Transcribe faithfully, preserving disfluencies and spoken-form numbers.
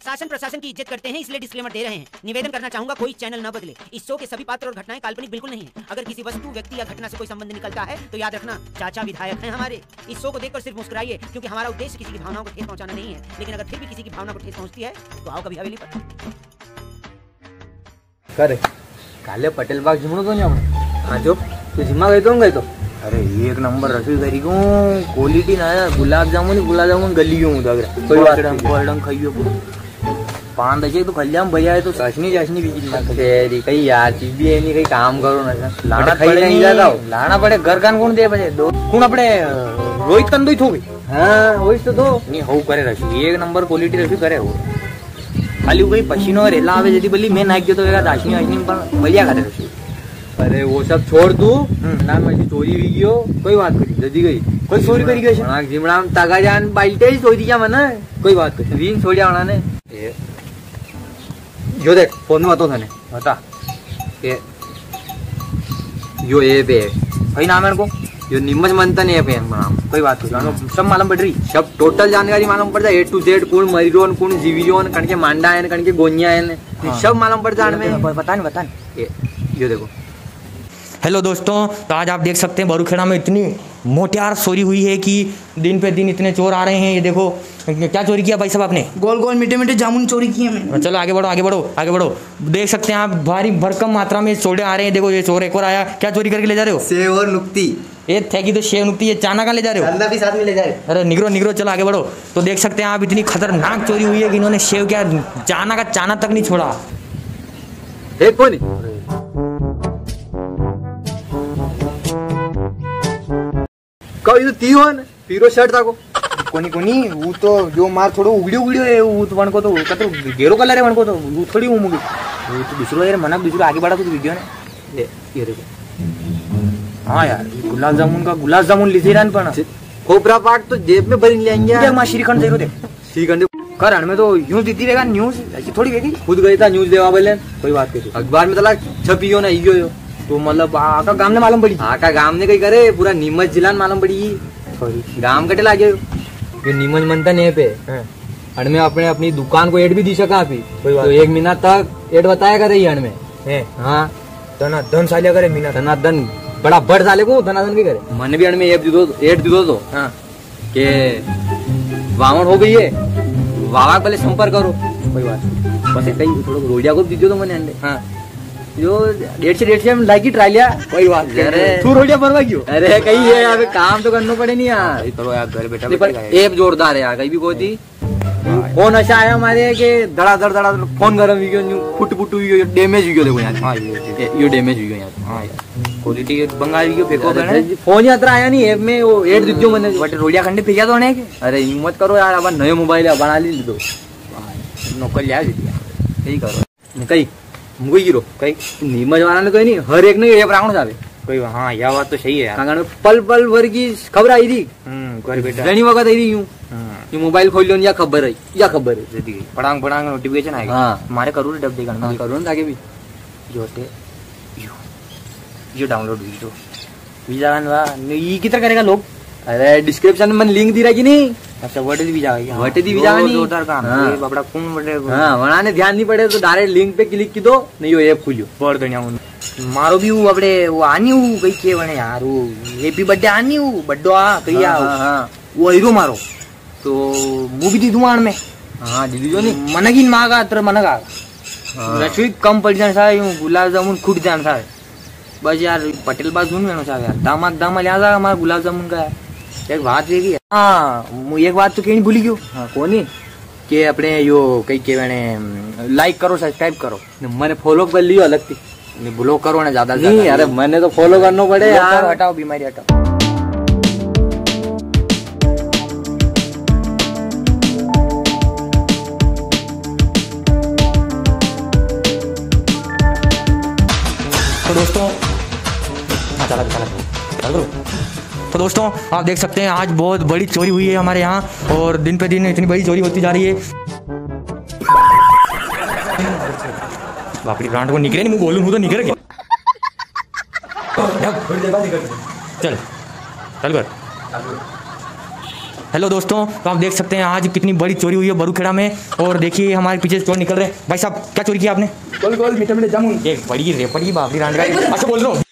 शासन प्रशासन की इज्जत करते हैं, इसलिए डिस्क्लेमर दे रहे हैं। निवेदन करना चाहूंगा, कोई चैनल न बदले। इस शो के सभी पात्र और घटनाएं काल्पनिक बिल्कुल नहीं है। अगर किसी वस्तु, व्यक्ति या घटना से कोई संबंध निकलता है तो याद रखना, चाचा विधायक हैं हमारे। इस शो को देखकर सिर्फ मुस्कुराइए, क्योंकि हमारा उद्देश्य किसी की भावनाओं को ठेस पहुंचाना नहीं है। लेकिन अगर फिर भी किसी की भावना को ठेस पहुंचती है तो आओ कभी हवेली पर। करे काले पटेल बाग जिमणो तो नी आपणे। हाँ जो। तो जिमा गए तो, गए तो। अरे एक नंबर रसोई करी क्यों, क्वालिटी ना यार, गुलाब जामुन ही गुलाब जामुन गली क्यों उधर। कोई बात नहीं। पकड़म खाइयो। पान दशे तो खल्याम भैया है तो चाशनी, चाशनी भी कितना तेरी कई यार चीज भी है नहीं, कई काम करो ना सर। लाना पड़े नहीं जाता हो। लाना पड़े, घर कान कौन दे बजे दो। कौन अपने रोहित कंदोई थोगी। हाँ वही तो दो। नहीं हो करे रसोई, एक नंबर क्वालिटी रसोई करे हो। खाली कोई पसीनो रेला आवे जदी बली मैं नाक जो तो वेगा दाशनी वाशनी पर बढ़िया खाते रहो। अरे वो सब छोड़ तू। हम्म। ना मैं चोरी हुई गयो। कोई बात नहीं, जदी गई। कोई चोरी करी गई? हाँ, जिमड़ा में तागा जान बाल्टे ही चोरी क्या मना है? कोई बात नहीं, रीन छोड़िया होना ने। ये, यो देख, फोन में बताओ थाने। बता। ये यो app है। कई नाम है इनको? यो निमज मंथन app है इनको नाम। कोई बात नहीं, सब मालूम पड़ रही। सब टोटल जानकारी मालूम पड़ जाए, A to Z, कौन मरी रोन, कौन जीवी रोन, कण के मांडा है, कण के गोनिया है, हाँ। सब मालूम पड़ जाए इनमें। ब-, बता नहीं, बता नहीं। ये, यो देखो। हेलो दोस्तों, तो आज आप देख सकते हैं बरूखेड़ा में इतनी मोटियार चोरी हुई है कि दिन पे दिन इतने चोर आ रहे हैं। ये देखो, क्या चोरी किया भाई साहब आपने? गोल गोल मीठे मीठे जामुन चोरी किए मैंने। चलो आगे बढ़ो, आगे बढ़ो, आगे बढ़ो। देख सकते हैं आप, भारी भरकम मात्रा में चोर आ रहे हैं। देखो ये चोर एक और आया, क्या चोरी करके ले जा रहे हो? सेव और नुक्ती। ये थैकी तो सेव नुक्ती, ये चाना का ले जा रहे हो? चाना भी साथ में ले जा रहे हो। अरे निगरो, निगरो, चलो आगे बढ़ो। तो देख सकते हैं आप, इतनी खतरनाक चोरी हुई है कि इन्होंने सेव क्या, चाना का चाना तक नहीं छोड़ा। है कौन? कहो, ये तो ती हो ने, पीरो शर्ट था को। कोनी, कोनी, वो तो जो मार थोड़ो उगड़ियो, उगड़ियो है, वो तो वणको तो, कतरो गेरो कलर है वणको तो, वो थोड़ी उमुगी। वो तो दूसरो है, मनक दूसरो आगे बढ़ा तो वीडियो ने। ले, ये देखो। हाँ यार, गुलाब जामुन का, गुलाब जामुन लीजे रान पण। खोपरा पाक तो जेब में भरी ले आएंगे यार। देख, माँ श्रीखंड दे रो देख। श्रीखंड। कर, हण में तो यूं दीदी वेगा न्यूज, ऐसी थोड़ी वेगी। खुद गए था न्यूज देवा बोले। कोई बात नहीं। अखबार में तला छपियो ना, इयो यो। तो मतलब आका गाम ने मालूम पड़ी? आका गाम ने कई करे, पूरा नीमच जिला ने मालूम पड़ी। सॉरी। गाम कटे लागे। यो नीमच मंथन app है। हाँ। अण में अपने अपनी दुकान को ad भी दी सका आपी। कोई बात तो नहीं। एक महीना तक ad बताया करे ये अण में। हैं? हाँ। धना धन सालिया करे महीना। धना धन बड़ा बड़ साले को धना धन भी करे। मने भी अण में app दीदो, ad दीदो तो। हाँ। के वावण हो गई है, वावा के पहले संपर्क करो। कोई बात नहीं। बस इतना ही थोड़ा रोड़िया को दीजो तो मने अंडे। हाँ। जो डेढ़ से डेढ़ से हम लागी ट्राई लिया। कोई बात नहीं। अरे। तू रोड़िया भरवा क्यों? अरे, कहीं ये यार, काम तो करना पड़े नहीं यार। भाई, करो यार, घर बैठा नहीं, पर बैठा app जोरदार है यार, कहीं भी कोई थी। फोन ऐसा आया हमारे के धड़ाधड़, धड़ाधड़, फोन गरम हुई गयो, न्यू फुट फुट हुई गयो, डैमेज हुई गयो, देखो यार। हाँ, ये, ये, यो डैमेज हुई गयो यार। हाँ यार। क्वालिटी बंगाल की फेंको अरे, मैंने। फोन यात्रा आया नहीं, app में वो ad दिखो मैंने। बट रोड़िया खंडे फेंका तो ने के? अरे, यूं मत करो यार, अब नयो मोबाइल है, बना ली दो। नौकर लिया दीजिए। यही करो। कई, मुगई गिरो। कई? नीमच वाला ने कोई नहीं, हर एक ने app राखणो चाहे। कोई, हाँ, यह बात तो सही है यार। कांगड़ में पल पल भर की खबर आई रही। हम्म, घर बैठा। जनी वक्त आई रही यूं। हम्म। ये मोबाइल खोल लो, या खबर है, या खबर है। जदी पड़ांग पड़ांग नोटिफिकेशन आएगा। हाँ। मारे करूँ डब देखा हाँ, ना। करूँ ना आगे भी। जो होते, यो, यो डाउनलोड हुई तो। वीजा गान वाह, न, ई किधर करेगा लोग? अरे, डिस्क्रिप्शन में लिंक दी रखी नहीं। अच्छा, वटे दी वीजा गई। वटे दी वीजा जो नहीं। जोरदार काम। हाँ। ये बापड़ा कौन वटे? हाँ, वणा ने ध्यान नहीं पड़े तो डायरेक्ट लिंक पे क्लिक की दो, नहीं यो app खुलियो। बहुत बढ़िया हूँ। मारो भी वो अपने वो आनी हूँ, कई के वणे यार, वो happy birthday आनी हूँ, बड्डो आ, कई हाँ, आ। हाँ, हाँ। वो हीरो मारो। तो मूं भी दीदू आण में। हाँ, दीदी जो नहीं। मनक ही मागा अत्र मनक आ। हाँ। रसोई कम पड़ जाण साहब, यूं गुलाब जामुन खुट जाण साहब। बस यार, पटेल बा सुन लेना साहब यार। दामाद, दामाद ले आ जा हमारा गुलाब जामुन का यार। एक बात रहेगी। हाँ, मूं एक बात तो कहनी भूली गयो। हाँ, कोनी? के अपने यो कई के वणे, like करो, subscribe करो। ने मने follow कर लियो अलग थी। ने block करो ने ज्यादा से नहीं, ज्यादा। अरे मने तो follow करनो पड़े block यार। करो, हटाओ, बीमारी हटाओ। तो दोस्तों, हाँ, चला, चला, चला। तो दोस्तों, आप देख सकते हैं, आज बहुत बड़ी चोरी हुई है हमारे यहाँ और दिन पे दिन इतनी बड़ी चोरी होती जा रही है। बापड़ी ब्रांड को निकले नहीं, मैं बोलूँ हूँ तो निकले क्या? चल, चल कर। हेलो दोस्तों, तो आप देख सकते हैं आज कितनी बड़ी चोरी हुई है बरूखेड़ा में। और देखिए, हमारे पीछे से चोर निकल रहे हैं। भाई साहब, क्या चोरी किया आपने? गोल गोल मीठे मीठे जामुन। एक बड़ी रेपड़ी बाबरी रांड का। अच्छा, बोल रहा हूँ।